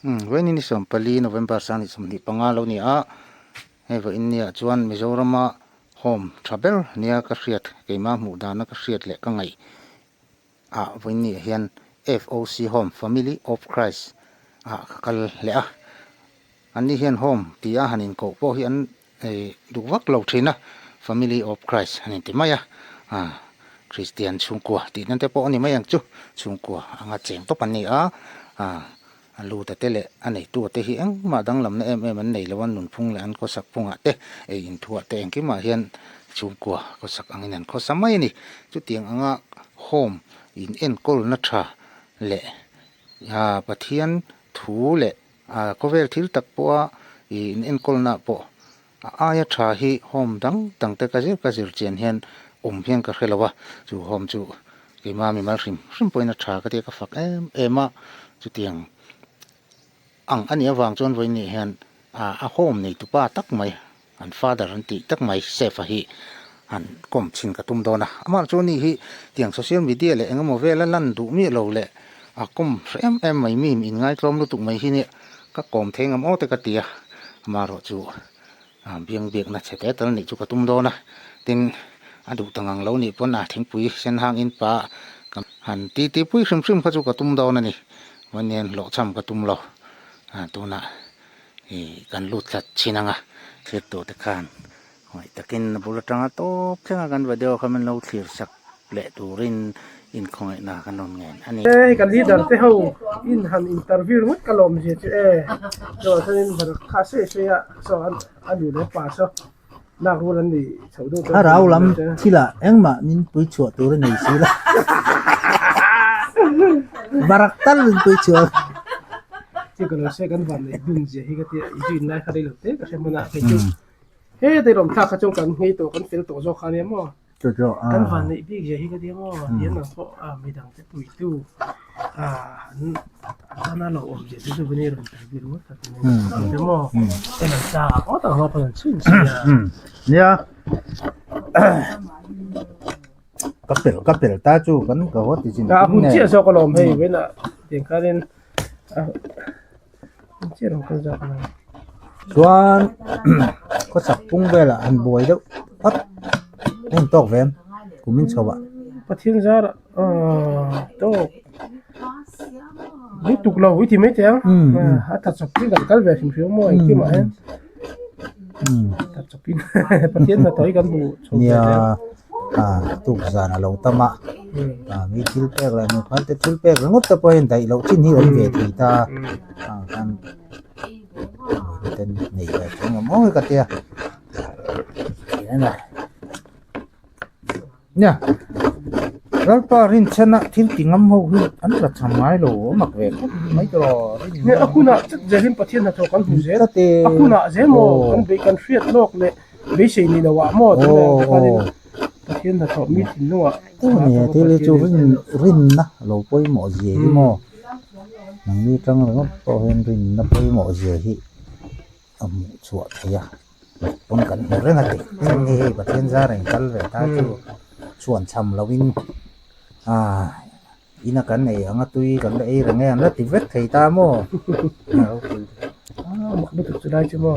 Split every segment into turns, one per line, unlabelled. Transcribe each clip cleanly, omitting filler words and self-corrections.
Vawiin ni 14 November 2025 lo ni a, hei vawiin ni ah chuan Mizorama home tha ber nia ka hriat keimah hmuh dana ka hriat leh ka ngaih ah vawiin ni ah hian FOC Home, Family of Christ, ah ka kal leh a, anni hian home ti a han inkoh pawh hi an duh vak lo thin a, Family of Christ an inti mai a, Kristian chhungkua tih nan te pawh a ni mai ang chu, chhungkua anga cheng tawp an ni a, a luta te leh a neitu te hi engmah danglamna em em an nei lo a, nunphung leh an khawsak phungah te, ei inthuah te engkimah hian chhungkua khawsak angin an khawsa mai a ni. Chutiang anga home in enkawlna tha leh Pathian thu leh Khawvel thil tak pawha ih in enkawlna pawh a aia tha hi home dang dang te ka zir ka zir chian hian awm hian ka hre lo a, chu home chu keimah mimal hrim hrim pawhin a tha ka tia ka fak em em a, chutiang ang a nih avang chuan vawiin hian a home nei tupa tak mai. An father an tih tak mai Chef a hi han kawm chhin ka tum dawn a, amah chu ani hi tiang social media leh engemaw vela lan duh miah lo leh a kawm hre em em mai mi in ngaitlawm lutuk mai hi nia ka kawm thei ngam aw te ka ti a, amaherawh chu biang biakna chhe te tal nih chu ka tum dawn a, tin a duh ta ngang lo nih pawn a thingpui sen hang in pa ka han ti ti pui hrim hrim kha chu ka tum dawn a ni, vawiin hlawhchham ka tum lo tunah. Ih kan lut tlat chin anga thlir tur te khan hawi takin a bul atanga tawp thleng a kan video kha min lo thlir sak leh turin inkhawngaihna kan rawn ngen a ni.
Hei kan leader te ho in han interview ringawt ka lawm zia chu e chuan chuanin bar kha sawi sawi a saw a nu leh pa saw lak rual an ni chho deuh
Thlarau lam thilah engmah min pui chhuah tur a nei si lo. Barak tal min pui chhuah.
Chu ka lo se kan van nei dun zia hi ka tia i zu in lai kha rei lo te ka hre hman a kei chu he te rawm thlak kha chuan kan nghei tawh kan fel tawh zawk kha nia maw.
Chu chu a.
Kan van neih bik zia hi ka tia maw tian ang pawh a midang te puitu a an tana lo awm zia chu chu vani rawn tel bik ringawt kha ti maw en an chak ngawt ang hlawp an chhin si a.
Nia ka pel ka pel ta chu kan ka haw ti chin
A hun chiah zawk alawm hei vawiinah tiang khanin a hun chiah rawn kal zawk alawm.
Chuan khawchhak pung velah han buai deuh phawt a intawk ve em kum in chho ah.
Pathian zarah aaa tawk lutuk lo i ti mai thei ang a tha chawp in kan kal ve hrim hrim a maw engkim ah hian tha chawp in Pathian hnathawh hi kan hmu chho ve
nia tuk zan a lo tam a mi thil pek leh nupa te thil pek ringawt te pawh hian daih loh chin hi awm ve thei ta a kan ten nei ve thei ang maw ka tia nia Lalpa rinchhana thil ti ngam ho hi an la cham ngai lo a mak ve khawp mai tawh
nia a hunah chet zel in Pathian hnathawh kan hmu zel a hunah zel maw kan beih kan hriat lawk leh beisei ni lo ah maw tunah khanin Pathian hnathawh mi thinlungah
nia thil hi chu rin rinna lo pawimawh zia hi maw nangni tang ringawt pawh hian rinna pawimawh zia hi a hmuh chhuah theih a pawn kan hmu reng a ti chuan hei hei Pathian zar a inkal ve ta chu chhuan cham lovin ah ina kan ei ang a tui kan la ei reng e an la ti vek thei ta maw
a mak lutuk chu lai chu maw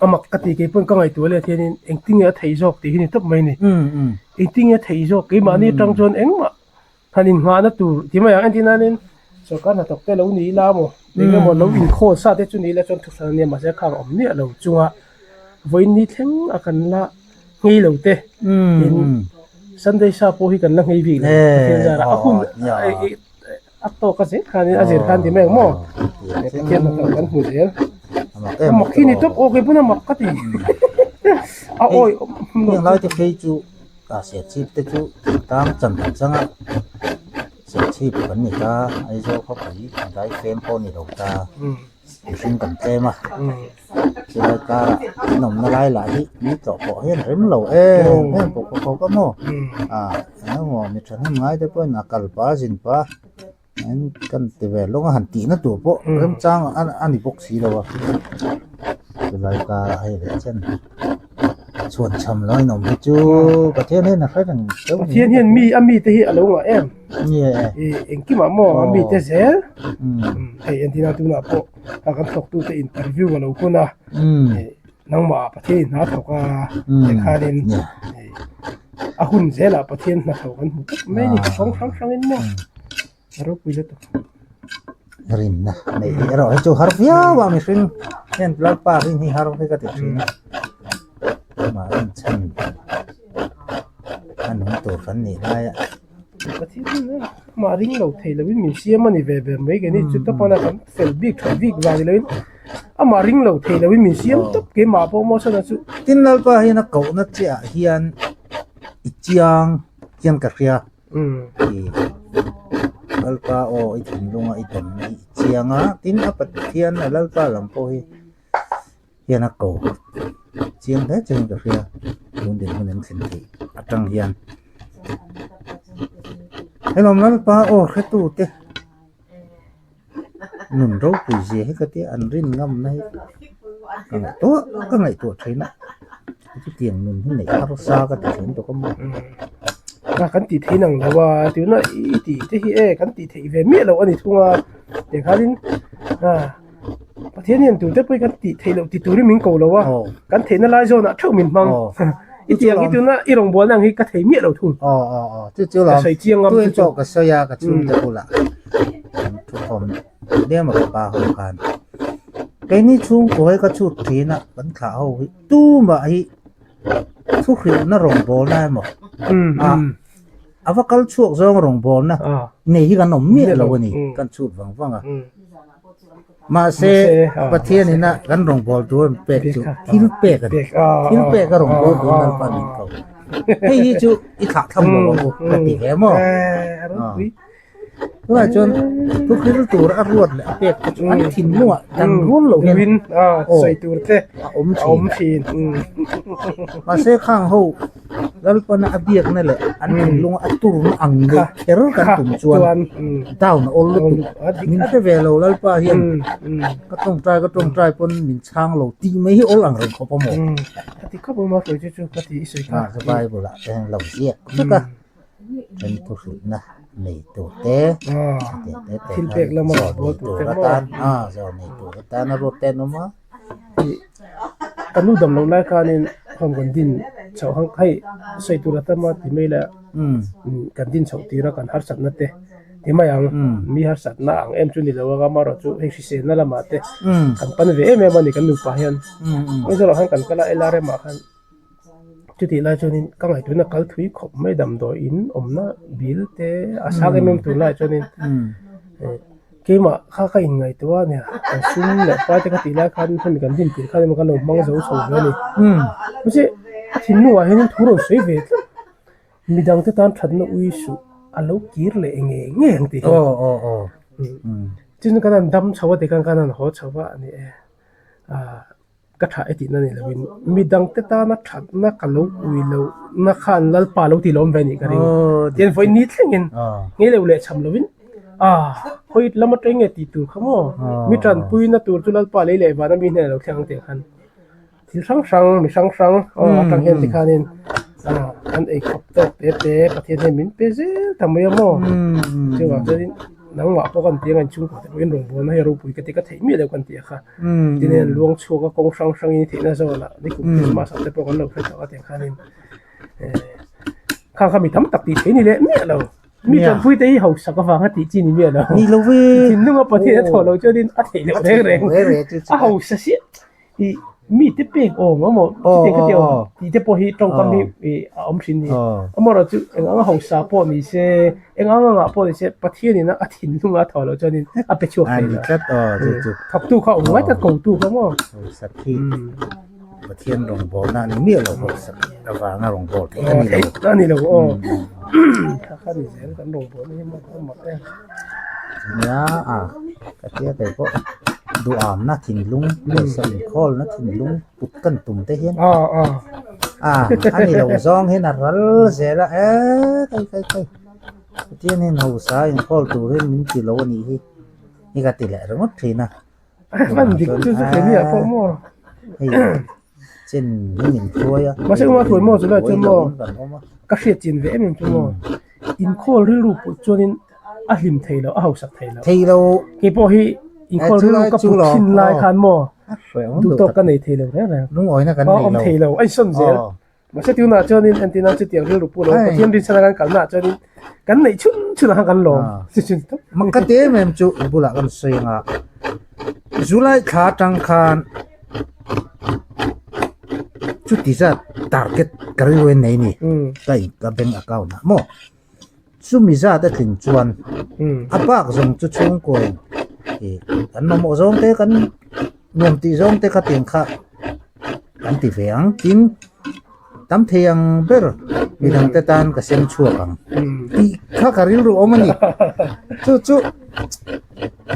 a mak ka ti kei pawn ka ngaihtuah leh hianin engtin nge a theih zawk tih hi ni tawp mai a ni engtin nge a theih zawk keimahni atang chuan engmah Han inngahna tur ti mai ang entir nanin sorkar hnathawk te lo ni ila maw eng emaw lo inkhawl sa te chu ni ila chuan thuhran ania mahse khang a awm miah lo chunga vawiin ni thleng a kan la nghei lo te tin Sunday sa pawh hi kan la nghei bik lo Pathian zarah a hun a tawk a zel khanin a zir khan ti mai ang maw Pathian hnathawk kan hmu zel a mak hi ni tawp aw kei pawn a mak ka ti a awi
heng lai te phei chu. A serchhip te chu tang chan kan chang a serchhip kan ni ta Aizawl khawpui dai fem pawh ni lo ta mihring kan tlem a chulai karah an awmna lai lah hi mi tlawh pawh hian rem lo em em pawh pawh khawp a maw ah engemaw mi thahnem ngai te pawhin a kal pah a zin pah a an kan ti ve lawng a han tihna tur pawh remchang a ni bawk si lo a chulai karah hei leh chen. Chhuan cham lo in awm hi chu Pathian hian a hre reng deuh ni.
Pathian hian mi a mite hi a lo ngah em.
Nge.
Engkimah maw a mite zel. Hei entina tunah pawh a kan thawktute interview a lo hun a. Nangmah Pathian in hna thawk a tikhanin a hun zelah Pathian hna thawk an hmu tawp mai a ni. Kawng hrang hrangin maw a ropui lutuk.
Rinna neih hi erawh hi chu har viau a mihring hian Lalpa rin hi har hi ka ti thin a. Amah rinchhan a nung tur kan nih laia.
Pathian hian amah ring lo thei lovin min siam a ni ve ber mai keini chu tawpana kan fel bik tha bik vang ni lovin amah ring lo thei lovin min siam tawp keimah pawh maw sana chu.
Tin Lalpa hian a kohna chiah hian i chiang hian ka hria. I Lalpa aw i thinlunga i dawnna hi i chiang a, tin a Pathian a Lalpa lam pawh hi hian a ko chiang hle chiangin ka hria tun dinhmun an thlen theih atang hian. Helawm Lalpa aw hretute nun ropui zia hi ka tia an rin ngamna hi ka ngaihtuah ka ngaihtuah thin a chutiang nun hi neih harsa ka ti thin tawk a maw.
A kan tih theih nang lo a tuna i tih te hi e kan tih theih ve miah loh a ni thung a tikhanin a Pathian hian tute pawh hi kan tih theih loh ti turin min ko lo a kan theihna lai zawnah theuh min hmang i tih ang hi tuna i rawngbawlna ang hi ka thei miah lo thung.
Chu chu
Ka sawi chiang ngam chu chu.
Ka sawi a ka chhungte bulah kan thukhawm diam a ka pa ho khan keini chhungkaw hi ka chhut thin a kan thlah ho hi tumah hi thuhrilhna rawngbawlna emaw a a va kal chhuak zawng rawngbawlna nei hi kan awm miah lo a ni kan chhut vang vang a. Mahse, Pathian ina kan rawngbâwl tur an pêk chu thil pêk a ni. Thil pêk a rawngbâwl tur Lalpa min ko. Hei hi chu i thlah tham lo ang u ka ti ve maw? Tunah chuan thuhril tur a ruat leh a pêk te chu an thinlungah dan rual loh hian aw a awm thin. Mahse, khang ho Lalpana a biakna leh an thinlunga a turna ang neih kher kan tum chuan down a awl lutuk. Min hre ve lo Lalpa hian ka tawngtai ka tawngtai pawn min chhang lo tih mai hi awl ang reng khawp a maw? Ah Bible ah te hian lo ziak vek a, then thuhrilhna nei tur te te te te khan zawh nei tur atan ah zawh nei tur atan a ruat te an awm a.
Ka nu dam loh lai khanin home kan din chhoh ang hei sawi tur a tam a ti mai la kan din chhoh tir a kan harsatna te ti mai ang mi harsatna ang em chu ni lo a amaherawh chu hei hriselna lamah te kan pan ve em em a ni kan nupa hian Aizawl ah khan kan kal a LRM ah khan chutih lai chuanin ka ngaihtuahna kal thui khawp mai damdawiin awmna bil te a sang em em tur lai chuanin. Keimah kha ka inngaihtuah a nia, kan sum leh pai te ka tih lai khan hemi kan din tir khan emaw kan lo hmang zo chho ve a ni. Mahse a thinlung ah hian thu rawn sawi ve tlat, midang te tan thatna ui suh a lo kir leh ngei ngei ang tih hi. Tin kan han dam chho a tikhan kan han haw chho va a ni e. Ka tha e tihna ni lovin midangte tana thatna ka lo ui loh na khan Lalpa lo ti lawm ve nih ka ring. Tian vawi ni thlengin ngei lo leh cham lovin ah hawi lam atang nge tih tur kha maw mi tanpuina tur chu Lalpa lei leh vana mi hnenah lo thleng ang tih khan thil hrang hrang mi hrang hrang aw atang hian tikhanin ah kan ei khawp tawk te te Pathian hian min pe zel ta mai a maw chuvang chuanin nangmah pawh kan ti anga inchhungkaw te pawhin rawngbawlna hi a ropui ka ti ka theih miah lo kan ti a kha. Tin hian luang chhuak a kawng hrang hrangin theihna zawnah nikum Christmas ah te pawh kan lo hre tawh a tiang khanin eh khang kha mi tam tak tih theih ni leh miah lo mi tanpui te hi hausak avanga tih chi ni miah lo
ni lo ve
thinlung a Pathian a thawh loh chuanin a theih loh reng reng a hausa siah ih mi te pek awm a maw chutiang khatiang awm tih te pawh hi tawngkam hi ih a awm thin ni amaherawh chu eng anga hausa pawh ni se eng anga ngah pawh ni se Pathian ina a thinlung a thawh loh chuanin a pe chhuak thei lo thawktu kha awm ngai tak kotu kha maw
Pathian rawngbawlna a ni miah lo hausak avanga rawngbâwl theih a ni lo
a ni lo aw kha kha ni zel kan rawngbawlna hi maw a mak em
nia a ka tia kei pawh duhamna thinlung pawisa inkhawlna thinlung put kan tum te hian a a ni lo zawng hian a ral zel a e kai kai kai Pathian hian hausa inkhâwl tur hian min ti lo a nih hi hi ka ti leh ringawt thin a
hman dik chu chu keini ah pawh maw
hei. Chen min inhruai a.
Mahse uma hruai maw chulai chuan maw
kan awm a.
Ka hriat chin ve em em chu maw inkhawl rilru put chuanin a hlim thei lo a hausak thei lo.
Thei lo.
Keipawh hi inkhawl rilru ka put thin lai khan maw duhtawk ka nei thei lo reng reng.
Lungawina kan nei lo.
Awm thei lo a insawn zel. Mahse tunah chuanin entina chutiang rilru pu lo Pathian rinchhan a kan kalna ah chuanin kan neih chhun chhun ah khan kan lawm.
Mak ka ti em em chu i bulah kan sawi anga July thla atang khan chuti zat target ka rilru in nei ni ka in ka bank account ah maw chumi zat a tlin chuan a bak zawng chu chhungkaw in ih kan mamawh zawng te kan nuam tih zawng te kha tiang kha kan ti ve ang tin tam thei ang ber midang te tan ka sem chhuak ang tih kha ka rilru awm a ni chu chu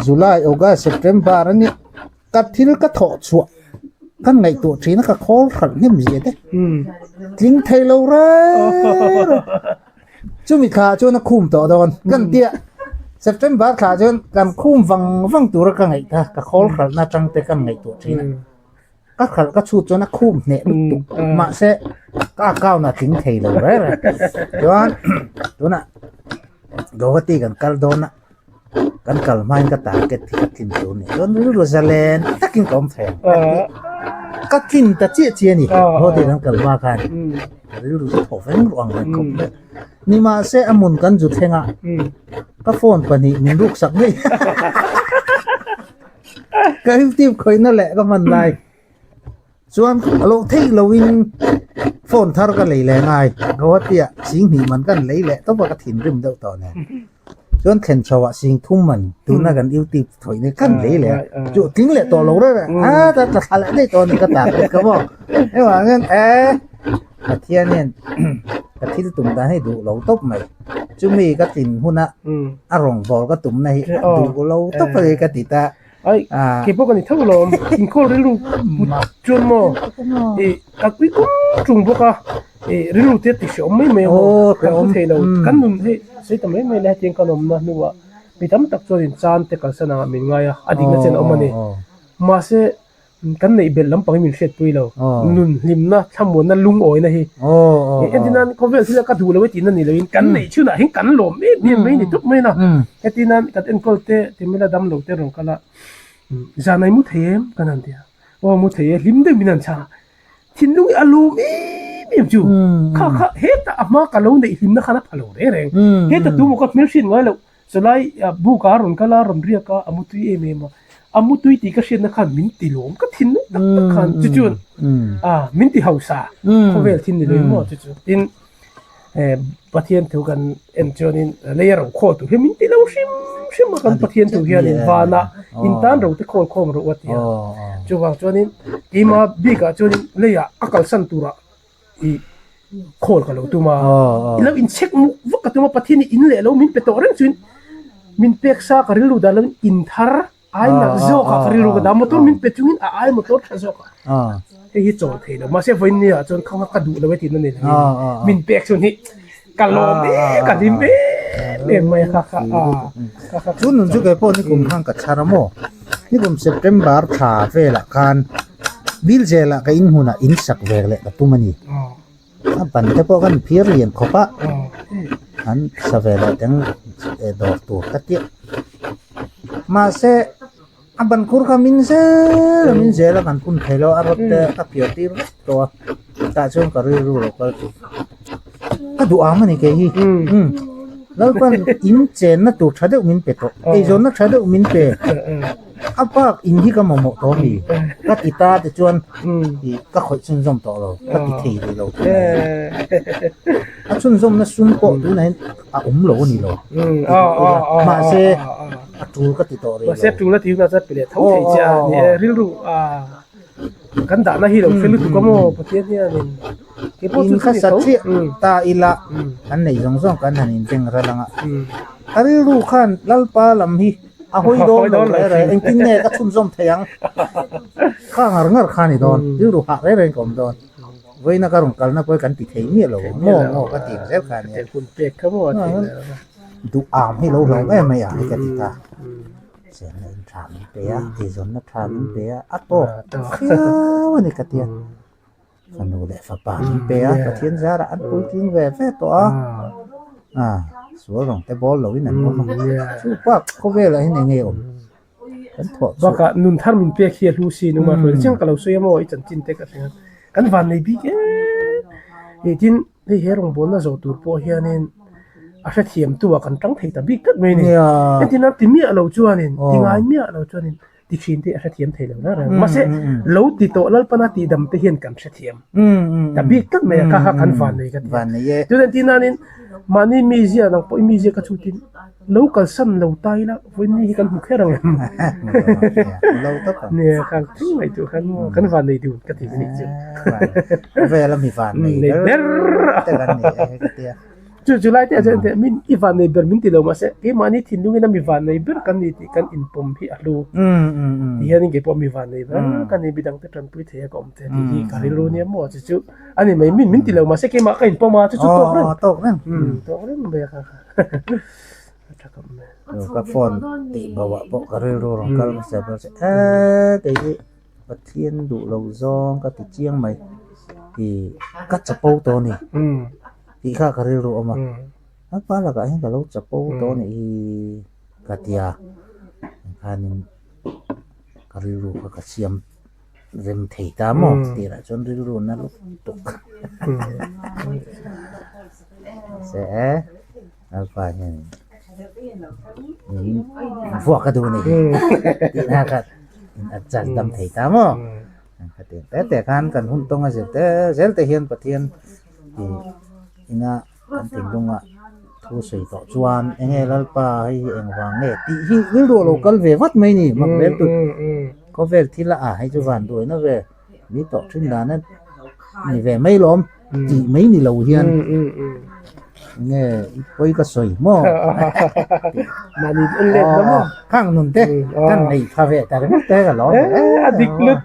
July August September a nia ka thil ka thawh chhuah ka ngaihtuah thin a ka khawl hralh hnem zia te tling thei lo reng reng. Chumi thla chuan a khum tawh dawn kan tia September thla chuan kan khum vang vang tura ka ngaih ta ka khawl hralhna atang te kan ngaihtuah thin a ka hralh ka chhut chuan a khum hneh lutuk mahse ka account a tling thei lo reng reng chuan tunah Guwahati kan kal dawn a kan kal hmain ka target hi ka tlin tur a ni chuan rilru zalen takin ka awm thei ang ka tlin ta chiah chiah a ni Guwahati kan kal hma khan ka rilru chu thaw veng ruh ang reng khawp mai nimahse a hmun kan zu thleng a ka phone pahnih min ruk sak ngei ka youtube khawihna leh ka hman lai Chuan a lo theih loin phone thar ka lei leh ngai. Guwahati ah sing hnih man kan lei leh tawp a ka thinrim deuh tawh nen. Chuan thlen chho ah sing thum man tuna kan youtube thawih ni kan lei leh a. Chu tling leh tawh lo reng reng a ta tla thla leh daih tawh a ni ka target ka maw. Hengah hian e Pathian hian ka thil tum dan hi duh lo tawp mai. Chumi ka tlin huna a rawngbâwl ka tumna hi a duh lo tawp a ni ka ti ta.
Ai, kei pawh ka ni tho lawm. Inkhawl rilru put chuan maw ih ka pui kum tung bawk a, ih rilru te ti hreawm mai mai a maw, kan hmu thei lo. Kan nun hei sawi ta mai mai la hetiang kan awmna hnuah mi tam tak chuan in chan te kalsan angah min ngai a, a dikna chen a awm a ni. Mahse kan neih belh lampang hi min hriatpui lo. Nun hlimna, thlamuanna, lungawina hi entirnan khawvel thil a ka duh lo e tihna ni loin kan neih chhunah hian kan lawm em em mai ni tawp mai na. Hetinan kan enkawl te timila dam lo te rawn kal a, zan ai mu thei em kan han ti a, aw mu thei e hlim deuh min han chhang a, thinlung hi a lawm em em chu kha kha hetah a hma ka lo neih hlimna khan a pha lo reng reng heta tu maw ka hmelhriat ngai loh chulai buk ah rawn kal a rawn riak a a mu tui em em a, a mu tui tih ka hriatna khan min ti lawm ka thinlung tak tak khan chu chuan a min ti hausa khawvel thin ni lo in maw chu chu tin. Pathian thu kan en chuanin lei a ro khawl tur hi min ti lo hrim hrim a kan Pathian thu hianin vanah in tan ro te khawl khawm rawh a ti a chuvang chuanin keima bikah chuanin leiah a kalsan turah ih khawl ka lo tum a ilo inchhek muk vak ka tum a Pathian hi in leh lo min pe tawh reng chuan min pek sa ka rilru dan lovin in thar Ai nak zawk ah ka rilru ka dah motor min pe chungin a ai motor tha zawk ah hei hi chawl thei lo mahse vawiin ni ah chuan khang kha ka duh lo e tihna ni lo min pek chuan hi ka lawm em ka hlim em em mai a kha kha a kha
Chu nun chu kei pawh nikum khan ka chhar a maw nikum September thla velah khan Bilzel ah ka in hmunah in sak ve leh ka tum a ni. A ban te pawh kan phir lian khawp a an sa ve leh teng dawr tur ka tia mahse a ban khur kha min zel a min zel a kan hun thei lo a rawt te a phiar tir vek tawh a tah chuan ka rilru lo kal chu ka duh ang a ni kei hi Lalpan in chenna tur tha deuh min pe tawh eizawnna tha deuh min pe. A bak in hi ka mamawh tawh a ni. Ka ti ta te chuan ih ka khawih chhunzawm tawh lo, ka ti thei rih lo tunah hian. A chhunzawmna sum pawh tunah hian a awm lo a ni lo. Mahse a tul ka ti tawh rih lo.
Mahse tul a ti hunah chuan pe leh tho thei che a ni e. Rilru kan dahna hi lo hre lutuk a maw Pathian hianin.
In kha sa chiah ta ila kan neih zawng zawng kan han inbeng ral ang a. Ka rilru khan Lalpa lam hi a hawi dawn lo reng reng engtin nge ka chhunzawm thei ang kha ngar ngar kha a ni dawn rilru hah reng reng ka awm dawn vawiina ka rawn kalna pawh hi kan ti thei miah lo maw maw ka ti ang zel kha a nia duh am hi lo hlawm em mai a hei ka ti ta chenna in tha min pe a eizawnna tha min pe a a tawk phiau a ni ka ti a. Fanu leh fapa an pe a, Pathian zarah an puitling ve ve tawh a, ah sual rawng te bawl loin an awm a, chu bak khawvelah hian eng nge awm kan thawh chu.
Bakah nun thar min pek hi a hlu sin uma hruai chiang ka lo sawi a maw i chanchin te ka hria kan van nei bik em em tin hei he rawngbawlna zawh tur pawh hianin a hrethiam tu ah kan tang thei ta bik tlat mai a ni entirna ti miah lo chuanin ti ngai miah lo chuanin. Ti thin te a hrethiam thei lo reng reng. Mahse, lo ti tawh Lalpana tih dam te hian kan hrethiam. Ta bik tlat mai a, kha kha kan van nei ka ti a. Chuan entir nanin mahni mizia nang pawh i mizia ka chhutin lo kalsan lo ta ila vawiin ni hi kan hmu kher ang em? Nia, kha thil ngaihtuah khan maw kan van nei dun ka ti a nih chu.
Khawvel a mi van nei ber te kan ni e ka ti a.
Chu chu lai te ah chuan min i vannei ber min ti lo mahse keimahni thinlungin a mi vannei ber kan ni tih kan inpawm hi a hlu. Ti hianin keipawh mi vannei ber ka ni midang te tanpui thei a ka awm te tih hi ka rilru nia maw chu chu a ni mai min min ti lo mahse keimah ka inpawm a chu chu tawk reng.
Tawk reng.
Tawk reng mai a kha kha. A tha khawp mai.
Ka phone tih bo ah pawh ka rilru rawn kal hmasa ber che eee kei hi Pathian duh lo zawng ka ti chiang mai tih ka chapo tawh a ni. Tih kha ka rilru awm a, a pa lakah hian ka lo chapo tawh a nih hi ka ti a, khanin ka rilru kha ka siam rem thei ta maw tirah chuan rilru na lutuk se e Lalpa hian min vuak a duh a nih hi tihna kha a chance dam thei ta maw khatiang te te khan kan hun tawng a zir te zel te hian Pathian Ih ina kan thinlunga thu sawi tawh chuan eng nge Lalpa hei hi engvang nge tih hi rilru a lo kal ve vat mai ni mak vel tut khawvel thil a ah hei chu van duaina ve mi tawh thin dan a ni ve mai lawm tih mai ni lo hian eng nge i pawi ka sawi maw khang nun te kan nei tha ve ta ringawt te ka lawm
ve a dik lut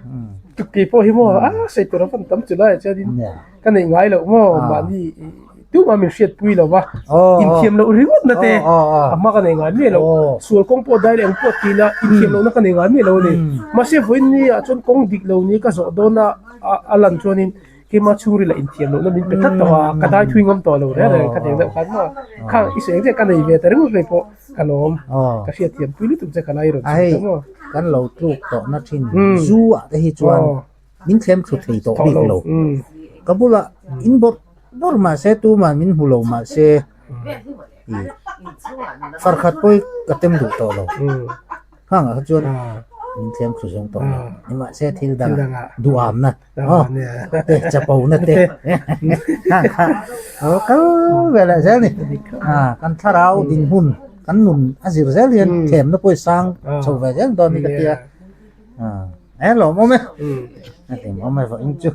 tukki pawh hi maw a sawi tur a van tam chu lai ah chuanin Ka neih ngai loh maw mahni tumah min hriatpui lo va, inthiam loh ringawt na te a hma ka nei ngai miah lo. Sual kawng pawh dai leh eng pawh tih la inthiam lohna ka nei ngai miah lo a ni. Mahse vawiin ni ah chuan kawng dik lo ni ka zawh dawn a a lan chuanin keimah chhungril ah inthiam lohna min pe tlat tawh a, ka dai thui ngam tawh lo reng reng ka nei deuh khan maw khang i sawi ang chiah ka nei ve ta ringawt mai pawh ka lawm ka hriatthiam pui lutuk che ka lai rawn chhun ta maw.
Kan lo tluk tawhna thin zu ah te hi chuan Min thlem thu thei tawh bik lo. Ka bulah in bawrh bawrh mah se tumah min hmu lo mah se ih farkhat pawh hi ka tem duh tawh lo. Khangah kha chuan min thlem thu zawng tawh lo. Nimahse thil dangah duhamna aw te chapona te khang kha a lo kal ve leh zel a ni. Kan thlarau dinhmun kan nun a zir zel hian thlemna pawh hi sang chho ve zel dawn ni ka tia. Aaa. Hello, awm e. A hlim awm e vawiin chu.